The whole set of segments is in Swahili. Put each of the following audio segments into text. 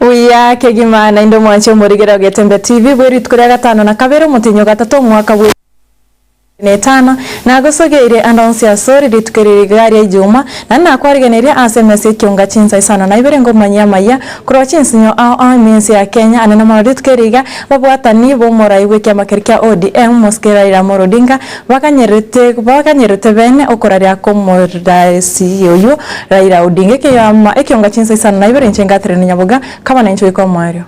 Buya kegima naende omwanche omorigera Ogetembe TV bwe rituko ria gatano na kabere omotienyi o gatato omwaka bwe na etano nagosogeire ande onsi asore rituko eri riga ria Ijuma naende nakwarigeneria ase emesa ekionga chinsa isano na ibere ngomanyia amaya korwa chinsinyo ao ao ime ense ya Kenya anene mono rituko eri iga babwatani bomorai bw'ekiama keria kia ODM Mosike Raila Amolo Odinga Baganyerete baganyerete bene okoraria kw'omoraesi oyio Raila Odinga ekeyama ekionga chinsa isano na ibere inche ngaterena nyaboga kaba nainche goika omoerio.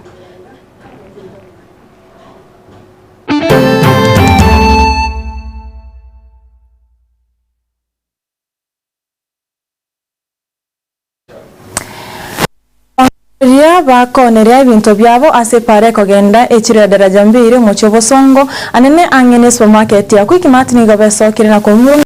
Riria bakooneria ebinto biabo ase epaara ekogenda echiro ya daraja mbiri omochie obosongo anene ang'e ne supermarket ya Quickmart nigo besokire na komurung'ana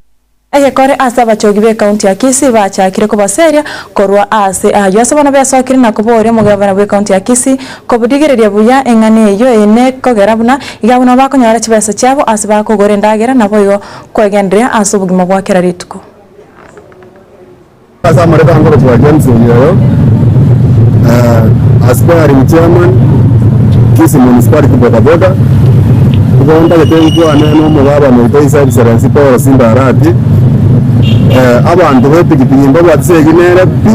egekore ase abachogi b'ecounty ya Kisii bachakire kobaseria korwa ase ayio. Ase bono besokire na koboria omogavana bw'ecounty ya Kisii koborigereria buya eng'ana eyio eye nekogera buna iga buna bakonyora chibesa chiabo ase bakogora endagera naboigo kwegendereria ase obogima bwa kera rituko. Ase amareta nkorokwa James Onyoyo, aspiring chairman Kisii Municipality boda boda, igo ntagete nkwane na omogabana oito His Excellency Paul Simba Arati, abanto ba epikipiki mbabwate esegi nere pi,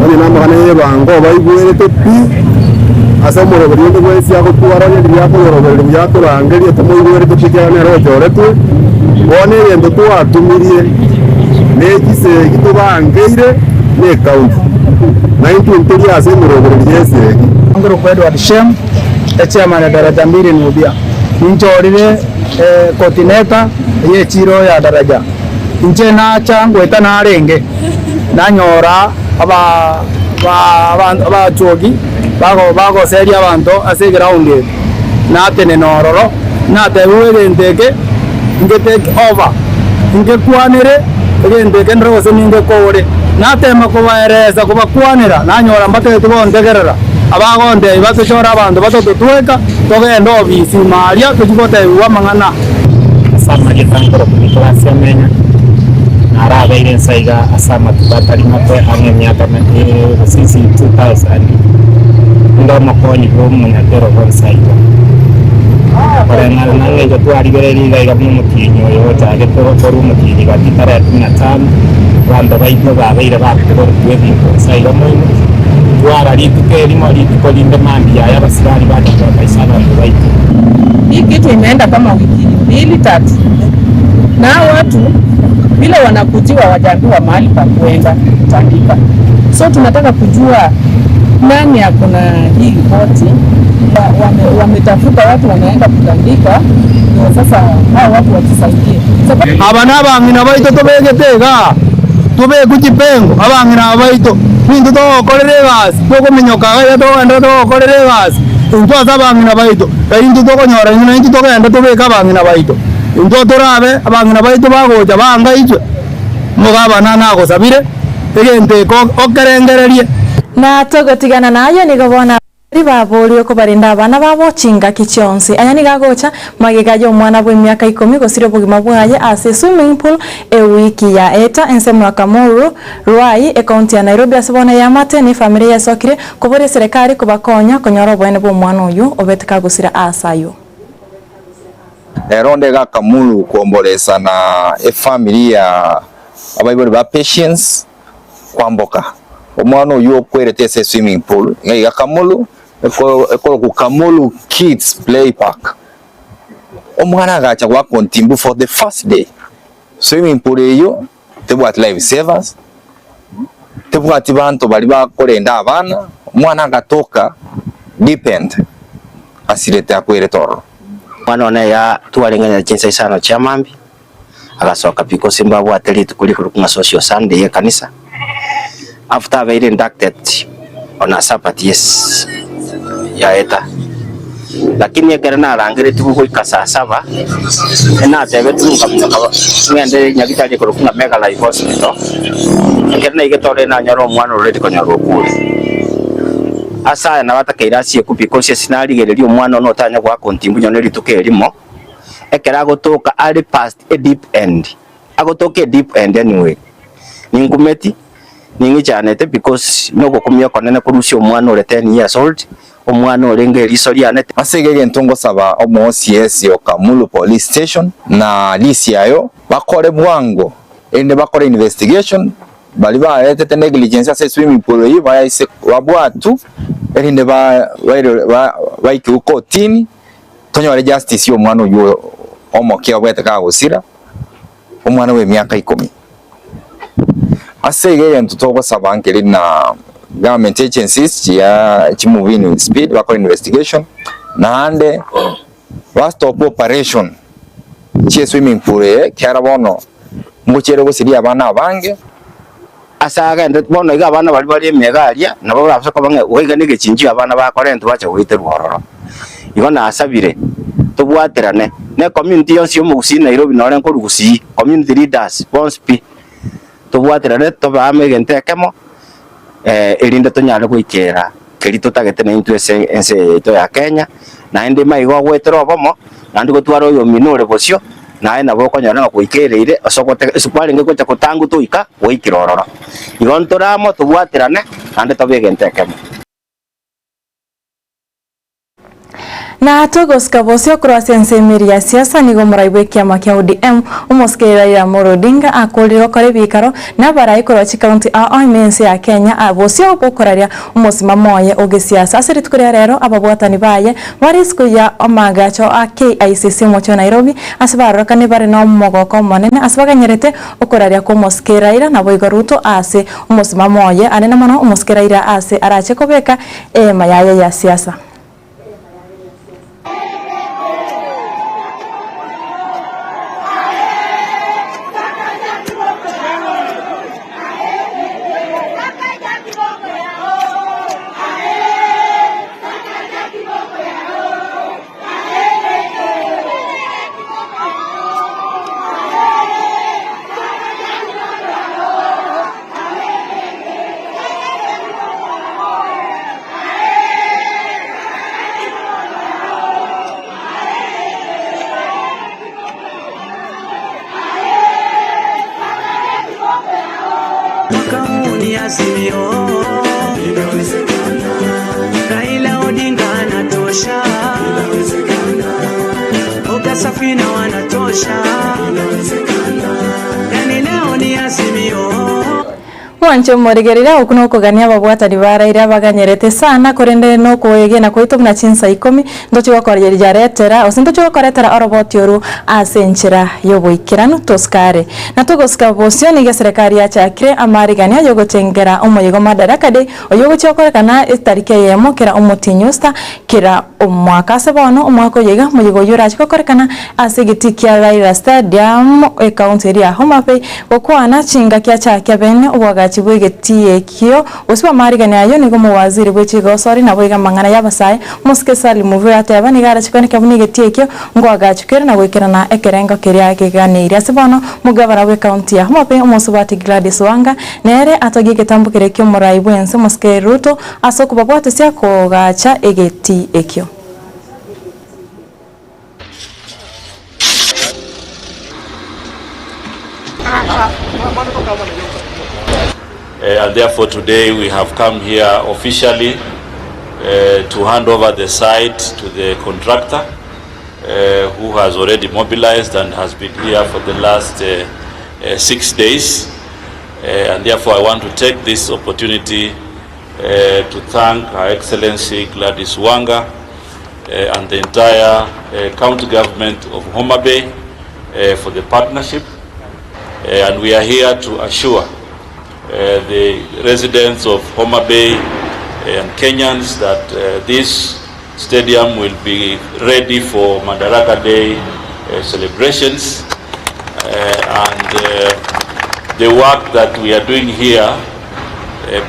onye na amang'ana ya ebango baigwerete pi, ase omoroberi onde bwensi agotwara onye riria akoyorobereria buya atorangerie tomoigwerete pi ekiagera nere ochoretwe, bono egento twatumirie. Ne chisegi tobangeire ne county, na intwe ntori ase emerobererio y'esegi. Nkorokwa Edward Shem, echairman ya Daraja Mbili Nubia. Ninchorire coordinator y'echiro ya Daraja. Inche nacha ngoeta narenge, nanyora abachuogi bagoseria abanto ase eground eye. Natenena ororo, natebiwa egento eke, inge take over, ingekwanere egento eke ndore gose ningekore. Natema kobaeresa kobakwanera, nanyora mbatageti gontegerera, abagontebia batochore abanto batototweka, togende ofisi ime aria tochie gotebiwa amang'ana. Ase amarieta nkorokwa Nicholas Omenya, narabeire inse iga ase amatuko atari make ang'e emiaka since 2000, inde omokonyi bwa omonyakerogo inse iga. Koreng'ana na ng'a igo twarigereria iga iga buna omotienyi oyo ochagete gokorwa omotienyi gati tarehe kumi na tano, abanto baito babeire bakoborigwa ebinto inse iga moino, twara rituko erimo, rituko rinde mambia yaye abasigari bacha kobaisa abanto baito. Hii kitu imeenda kama wiki mbili tatu, na hao watu vile wanakujiwa wajaambiwa mahali pa kuenda kutandika. So tunataka kujua nani ako na hii ripoti, wametafuta watu wanaenda kutandika, ndio sasa hao watu watusaidie. Aba nabang'ina baito tobegete igaa, tobekwe chipengo, abang'ina aba baito, nintwe togokorera egasi, tokominyoka iga iga togenda togokorera egasi, intwe ase abang'ina baito, nari intwe tokonyora inwe naintwe togende tobeke abang'ina baito. Intwe torabe abang'ina baito bagocha bangaitwe, omogabana nagosabire, egento eke okerengererie. Na togotigana nayio nigo bono abaibori baboorigwe kobarenda abana babo chingaki chionsi. Aya nigo agocha magega y'omwana bw'emiaka ikomi gosiria obogima bwaye ase swimming pool ewiki yaeta ensemo ya Kamulu, Ruai, ecounty ya Nairobi ase bono eamate na efamiri yesokire koboria eserekari kobakonya konyora oboene bw'omwana oyio obete kagosira aase ayio. Rero onde iga Kamulu kuombolesa na efamiri ya abaibori ba Patience Kwamboka. Omwana oyio okwerete ase eswimming pool iga iga Kamulu ekorokwa Kamulu Kids Play Park. Omwana agacha goaka ontimbu for the first day. Swimming pool eyio tebwati life savers, tebwati banto baria bakorenda abana, omwana agatoka deep end asirete akwerete ororo. Omwana one iga twareng'anire chinsa isano chia mambia, agasoka pi gose mbabwate rituko rikorokwa ng'a social Sunday y'ekanisa, after abeire inducted on a Sabbath yes yaeta. Lakini ekero narangeretigwe goika saa saba, natebetigwe nkaminyoka ng'ende nyagitari ekorokwa ng'a Mega Life Hospital, ekero naigete ororo nanyora omwana ororeti konyora okure. Ase aya nabo atakeire asiekwe because ase narigereria omwana one otanya goaka ontimbu nonye rituko erimo, ekero agotoka are past a deep end, agotoka a deep end anyway. Ninkumeti, Ning'ichanete because nogokumia konene kurusia omwana ore 10 years old omwana orenge eriso riane. Ase iga egento ngosaba omo OCS o Kamulu Police Station na DCIO bakore bwango ende bakore investigation bali baretete negligence ase swimming pool eyi bayaise babwatu erinde baike kotini tonyore justice y'omwana oyo omokia obwete kagosira omwana we miaka 10. Ase iga egento togosaba nkeri na government agencies chia chimove in speed bakore investigation naande ba stop operation chie swimming pool e kiara bono ngochiere gosiria abana abange. Ase agende bono iga abana bari bari emega aria nabo barabasa koba ng'a oiga na egechinchio abana bakore ento bacha goiterwa ororo. Igo nasabire tobwaterane ne community yonsi y'omogusii Nairobi nore nkorugusii community leaders bonsi pi tobwaterane tobame egento ekemo erinde tonyare goikera keri totagete na intwe ase ense yaito ya Kenya naende maigo ogwetera obomo naende gotwara oyo omino ore bosio naye nabo okonyora ng'a goikereire ase ogotega ase kwarenge gocha kotangu toika goikera ororo. Igo ntoramo tobwaterane naende tobe egento ekemo. Na togosika bosio korwa ase emeri ya siasa nigo morai bwa ekiama kia ODM omosike Raila Amolo Odinga akorire gokora ebikaro nabarai korwa chikaunti ao ime ense ya Kenya bosio bokoraria omosimamo oye ogesiasa. Ase rituko ria rero ababwatani baye bare isiko ya amagacho a KICC omochie wa Nairobi ase barorokane bare na omogoko omonene ase baganyerete okoraria kwa omosike Raila naboigo Ruto ase omosimamo oye anene mono omosike Raila ase arache kobeka ema yaye ya siasa. Raila Odinga anatosha, Oga Safina wanatosha, yani leo ni Azimio. Mwancho morigerera okuno okogania ababwatani ba Raila baganyerete sana korende no koegena koito buna chinsa 10 ndochi gokoreria ose ndochi gokoretera oroboti oru ase enchera yoboikeranu toskare na togosika bosio niga serikali yachakire amarigania yogochengera omoyigo Madaraka Day oyogochokorekana etariki eyemo kera omotinyusta kera omwaka ase bono omwaka oyega moyigo oyo orachikokorekana ase egiti kia Raila Stadium ekaunti ya Homa Bay gokwana chinga kiachakia bene obwagachi bwegeti ekio osiba marigania ayo nigo muwaziri bwechigosori nabo iga mang'ana y'abasae mosike Salim Mvurya ateba niga arachikwaneka buna egeti ekio ngwagachukere na gwekerana ekerengo keria keganeirie. Ase bono mugabana bwe kaunti ya Homa Bay omosubati Gladys Wanga nere atogie egetambo keria kia omorai bwense mosike Ruto ase okobabwatesia kogacha egeti ekio. And therefore today we have come here officially to hand over the site to the contractor who has already mobilized and has been here for the last 6 days. And therefore I want to take this opportunity to thank Her Excellency Gladys Wanga and the entire county government of Homa Bay for the partnership. And we are here to assure the residents of Homa Bay and Kenyans that this stadium will be ready for Madaraka Day celebrations. And the work that we are doing here,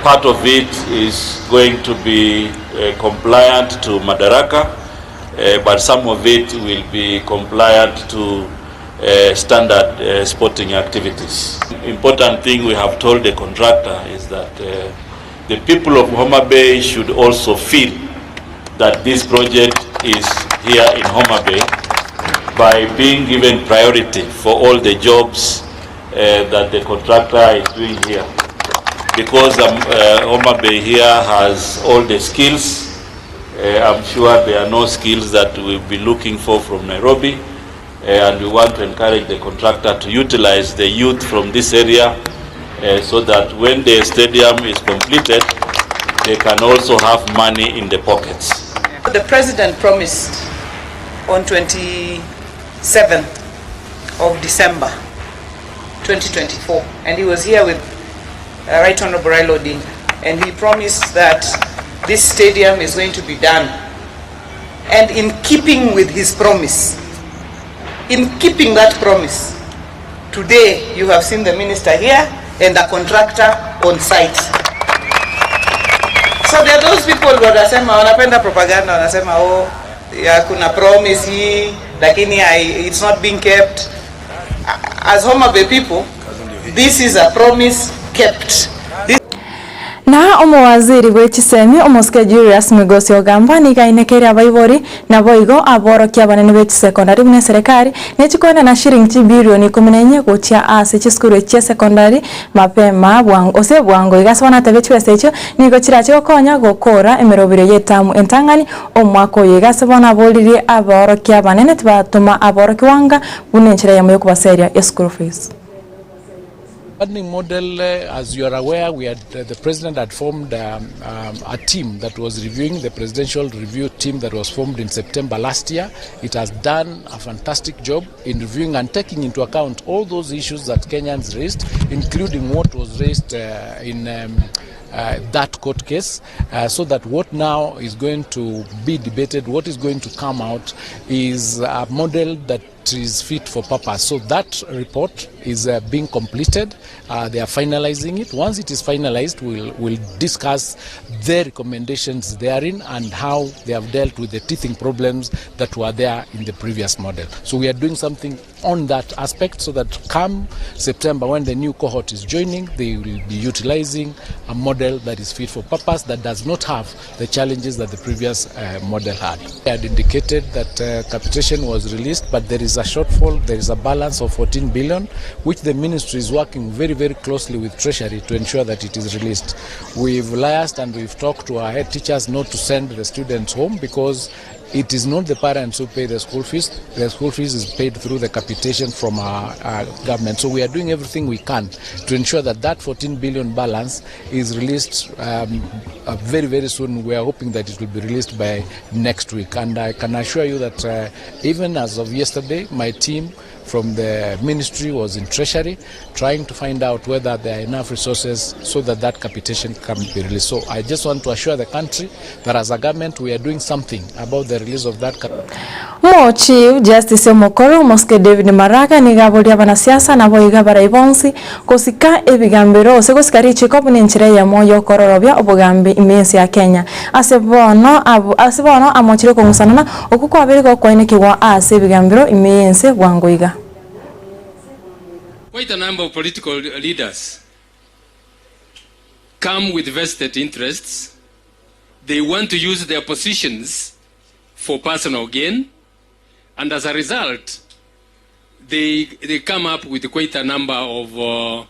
part of it is going to be compliant to Madaraka, but some of it will be compliant to standard sporting activities. Important thing we have told the contractor is that the people of Homa Bay should also feel that this project is here in Homa Bay by being given priority for all the jobs that the contractor is doing here. Because Homa Bay here has all the skills, I'm sure there are no skills that we'll be looking for from Nairobi, and we want to encourage the contractor to utilize the youth from this area so that when the stadium is completed, they can also have money in the pockets. The president promised on 27th of December 2024, and he was here with Right Honorable Raila Odinga, and he promised that this stadium is going to be done. And in keeping with his promise, in keeping that promise, today you have seen the minister here and the contractor on site. So there are those people who wanasema wanapenda propaganda, wanasema oh, ya kuna promise hii lakini it's not being kept. As Homa Bay people, this is a promise kept. Na omowaziri bw'echisemi omosike Julius Migosi Ogamba nigainekere abaibori naboigo aborokia abanene b'echisekondari buna serikali nechikwenda na shilingi bilioni 14 gochia ase chisukuru chia sekondari mapema bwango ose bwango igasa banatebe chibesa echo nigo chirache gokonya gokora emerobiro yetamu entang'ani omwaka oyo igasa banaboririe aborokia abanene tibatuma aboroki wanga buna enchera yamo yokubaseria eschool fees. Funding model, as you are aware, we had the president had formed a team that was reviewing, the presidential review team that was formed in September last year. It has done a fantastic job in reviewing and taking into account all those issues that Kenyans raised, including what was raised in that court case, so that what now is going to be debated, what is going to come out is a model that is fit for purpose. So that report is being completed. They are finalizing it. Once it is finalized, we'll discuss their recommendations therein and how they have dealt with the teething problems that were there in the previous model. So we are doing something on that aspect so that come September, when the new cohort is joining, they will be utilizing a model that is fit for purpose, that does not have the challenges that the previous model had. I had indicated that capitation was released, but there is a shortfall. There is a balance of 14 billion, which the ministry is working very, very closely with Treasury to ensure that it is released. We've liaised and we've talked to our head teachers not to send the students home, because it is not the parents who pay the school fees. The school fees is paid through the capitation from our government. So we are doing everything we can to ensure that that 14 billion balance is released very, very soon. We are hoping that it will be released by next week. And I can assure you that even as of yesterday, my team from the ministry was in Treasury trying to find out whether there are enough resources so that that capitation can be released. So I just want to assure the country that as a government we are doing something about the release of that. Mo Chief Justice Omokoro Mosque David Maraga nigaboria abanasiasa nabo igabara ibonsi kosika ebigambiro ose kosika richiko bunenchira ya moyo kororobya obugambi imensi ya Kenya ase bono amochire kongusanana okukwabiriko kwainekigwa ase ebigambiro imensi bwangoiga. Quite a number of political leaders come with vested interests. They want to use their positions for personal gain, and as a result, they come up with quite a number of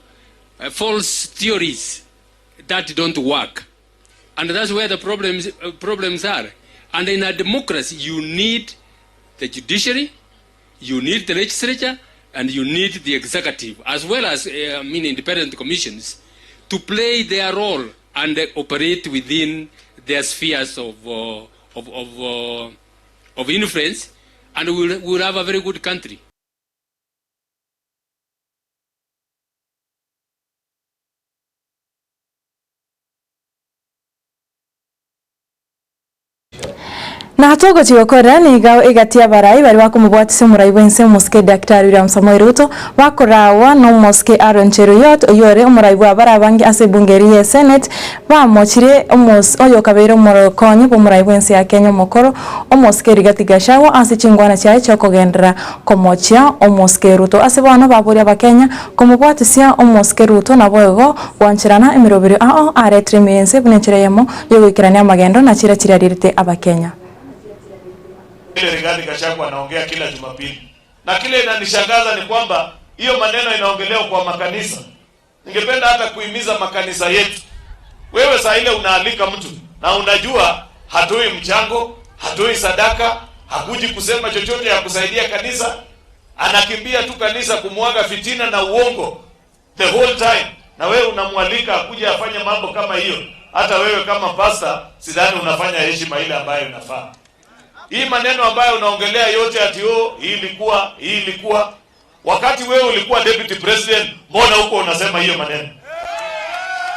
false theories that don't work. And that's where the problems are. And in a democracy, you need the judiciary, you need the legislature, and you need the executive, as well as independent commissions, to play their role and operate within their spheres of influence, and we'll have a very good country. Na hatogo chigokora niga egatia barai bari bakomubwatisa omurai bwense Mosque Daktari William Samoei Ruto bakorawa no Mosque Aaron Cheruiyot oyore omurai bwa barabange ase bunge ya Senate bamochire oyo kabere omorokonyi bomurai bwense ya Kenya omokoro Omosike Rigathi Gachagua ase chingwana chiaye chiokogendera komochia Omosike Ruto ase bono baboria abakenya komubwatisia Omosike Ruto naboigo gwancherana emirobiri ao aretire emense buna enchera yemo yogoikerania amagendo na chira chiraririte abakenya. Ile Rigathi Gachagua anaongea kila Jumapili. Na kile inanishangaza ni kwamba hiyo maneno inaongelewa kwa makanisa. Ningependa hata kuhimiza makanisa yetu, wewe saa ile unaalika mtu na unajua hatoi mchango, hatoi sadaka, hakuji kusema chochote ya kusaidia kanisa, anakimbia tu kanisa kumwaga fitina na uongo the whole time, na wewe unamwalika akuja afanye mambo kama hiyo. Hata wewe kama pasta, sidhani unafanya heshima ile ambayo inafaa. Hii maneno ambayo unaongelea yote ati oh, hii ilikuwa, hii ilikuwa. Wakati wewe ulikuwa deputy president, mbona huko unasema hiyo maneno?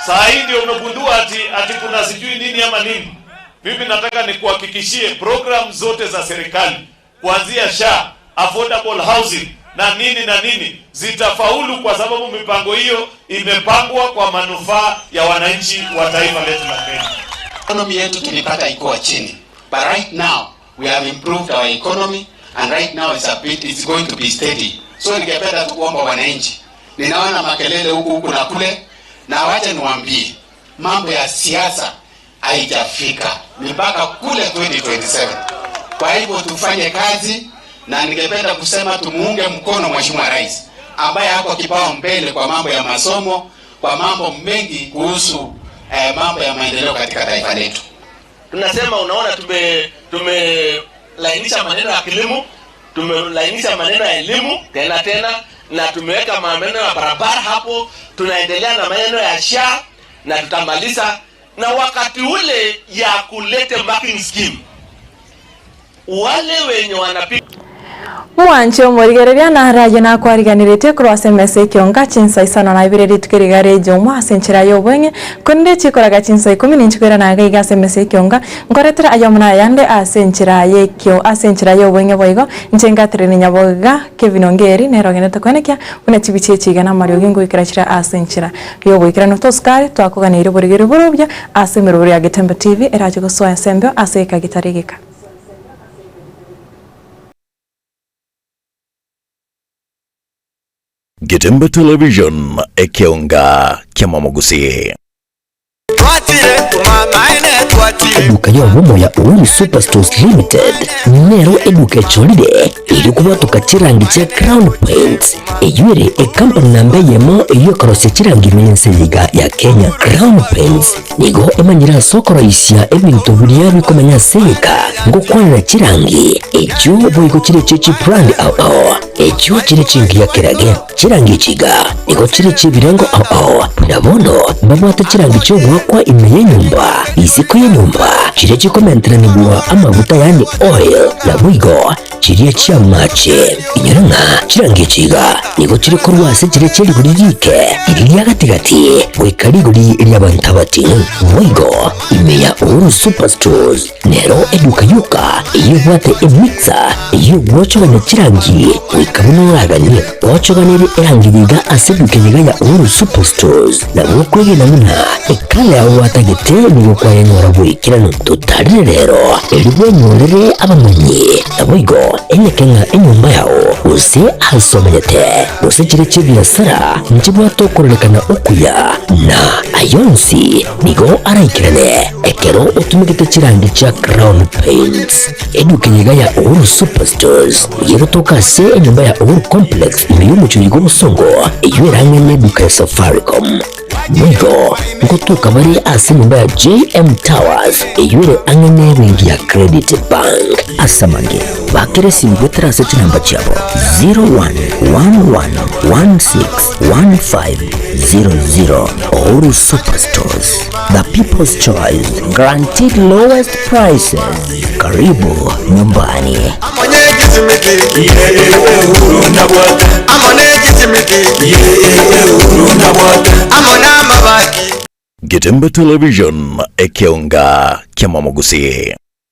Saa hii ndio unagundua ati kuna sijui nini ama nini. Mimi nataka nikuhakikishie program zote za serikali kuanzia SHA, affordable housing na nini na nini zitafaulu kwa sababu mipango hiyo imepangwa kwa manufaa ya wananchi wa taifa letu la Kenya. Economy yetu tulipata ikuwa chini, but right now we have improved our economy and right now it's going to be steady. So ningependa tu kuomba wananchi, ninaona makelele huku huku na kule, na wacha niwaambie mambo ya siasa haijafika, ni mpaka kule 2027. Kwa hivyo tufanye kazi, na ningependa kusema tumuunge mkono Mheshimiwa Rais ambaye ako kipao mbele kwa mambo ya masomo, kwa mambo mengi kuhusu mambo ya maendeleo katika taifa letu. Tunasema unaona, tumelainisha maneno ya kilimo, tumelainisha maneno ya elimu tena tena, na tumeweka maneno ya barabara hapo. Tunaendelea na maneno ya SHA na tutamaliza, na wakati ule ya kulete marking scheme, wale wenye wanapiga Mwanche omorigereria na haraje na kwariganiretie korwa SMS ekionga chinsa isano na ibere rituko rigare ejuma ase enchera ya obweng'e konde chikoraga chinsa ikumi ninchikwera naga iga SMS ekionga nkoretera ayomo na ayande ase enchera ya ekio ase enchera ya obweng'e boigo inche ngatereri nyaboga Kevin Ongeri nero ogenete kwenekia buna chibichi echiga na amariogi ngoikera chira ase enchera ya oboikeranu tosukari twakoganeire oborigeri borobia ase emerobori ya Getembe TV erache gosoa ensembeo ase ekagitari geka. Getembe Television ekionga kyamamugusi. Eduka y'obumo ya Uhuru Superstores Limited nero eduka echolire iri kubatuka chirangi cha Crown Paints eyuere ekampani namba yemo eyokorosia chirangi menyenseyiga ya Kenya. Crown Paints nigo emanyira sokoroisia ebintu biria bikomenya seka ngokwanira chirangi echo boigo chire chichi brand ao echo chire chingi ya kirage chirangi chiga nigo chire chibirengo ao nabono babwate chirangi chobwakwa ime yenyumba isiko yenyumba chire chikomenteranibwa amaguta yani oil na bwigo chiriya chiamache inyoranga chirangi chiga nigo chiri korwase chire chiri kuririke iri gatigati bwikariguri ryabantu bwigo imeya Uhuru Superstores nero eduka yuka iyo bwate emixa iyo bwochoganya chirangi wikabunuragani bwochoganiri erangi yiga ase eduka yiga ya Uhuru Superstores na bwokwegena muna ekale aho watagete nigo kwayenyora bwikirano tutarire rero eri bwenyorere abamanyi na bwigo enyekenga enyumba yao use asomenyete use chire chibiasara nchibwatokorolekana okuya na ayonsi nigo araikirane ekero otumigete chirangi cha Crown Paints eduka yiga ya Uhuru Superstores yerotoka se enyumba ya Uhuru Complex imeyumuchuyigo musongo eywerang'ene eduka ya Safaricom mwigo nkotuka bari ase nyumba ya JM Towers eyure ang'ene bengi ya Credit Bank asamange bakere simu gwetera ase chinamba chiabo 0111161500. Uhuru Superstores, the people's choice, guaranteed lowest prices. Karibu nyumbani. Getembe Television ekionga kyamamugusi.